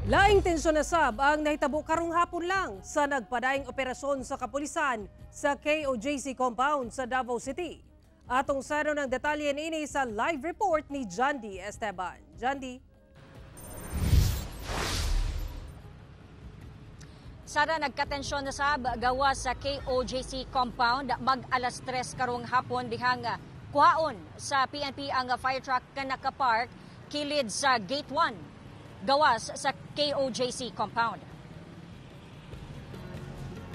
Laing tensyon na sab ang nahitabo karong hapon lang sa nagpadayong operasyon sa kapulisan sa KOJC compound sa Davao City. Atong saro ng detalye niini sa live report ni Jandy Esteban. Jandy. Sara, nagkatensyon na sab gawa sa KOJC compound mag alas 3 karong hapon dihang kuhaon sa PNP ang fire truck nga nakapark kilid sa Gate 1 gawas sa KOJC compound.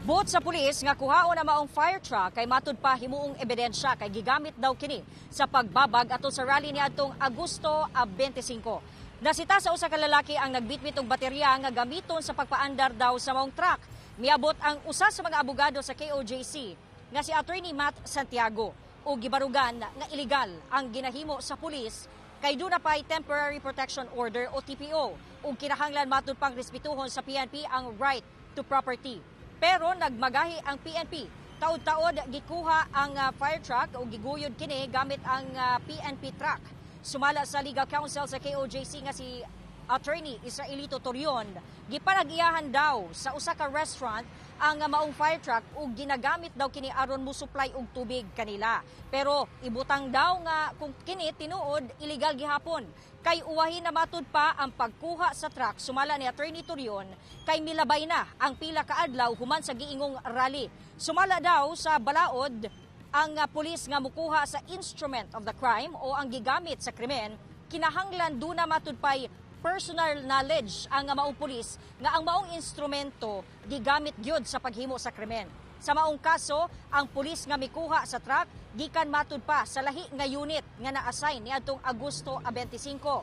Buot sa pulis nga kuhaon ang maong fire truck kay matud pa himuong ebidensya kay gigamit daw kini sa pagbabag atol sa rally niadtong Agosto 25. Nasita sa usa ka lalaki ang nagbitbit og baterya nga gamiton sa pagpaandar daw sa maong truck. Miabot ang usa sa mga abogado sa KOJC nga si Attorney Matt Santiago ug gibarugan nga illegal ang ginahimo sa pulis kay duna pay Temporary Protection Order o TPO ug kinahanglan matud pang respetuhon sa PNP ang right to property. Pero nagmagahi ang PNP. Taod-taod gikuha ang fire truck ug giguyod kini gamit ang PNP truck. Sumala sa legal counsel sa KOJC nga si Attorney Israelito Torion, gipanag-iyahan daw sa usa ka restaurant ang maong fire truck ug ginagamit daw kini aron mo supply og tubig kanila. Pero ibutang daw nga kung kini tinuod illegal gihapon kay uwahin na matud pa ang pagkuha sa truck. Sumala ni Attorney Torion kay milabay na ang pila ka adlaw human sa giingong rally. Sumala daw sa balaod ang pulis nga mukuha sa instrument of the crime o ang gigamit sa krimen, kinahanglan duna matud pay personal knowledge ang maong pulis nga ang maong instrumento gigamit gyud sa paghimo sa krimen. Sa maong kaso, ang pulis nga mikuha sa truck gikan matud pa sa lahi nga unit nga na-assign niadtong Agosto 25.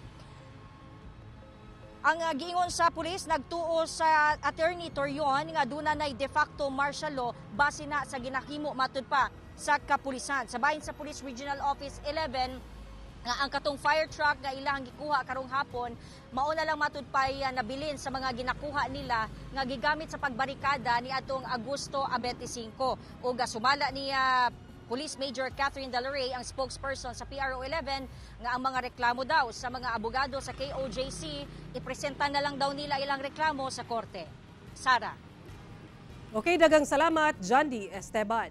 Ang giingon sa pulis nagtuo sa Attorney Torion nga duna nay de facto martial law base na sa ginahimo matud pa sa kapulisan. Sa bahin sa Police Regional Office 11 nga ang katong fire truck nga ilang gikuha karong hapon mao na lang matud pay nabilin sa mga ginakuha nila nga gigamit sa pagbarikada ni atong Agosto 25. Ug sumala niya Police Major Catherine Dalaray, ang spokesperson sa PRO 11, nga ang mga reklamo daw sa mga abogado sa KOJC, ipresenta na lang daw nila ilang reklamo sa korte. Sara. Okay, dagang salamat, Jandy Esteban.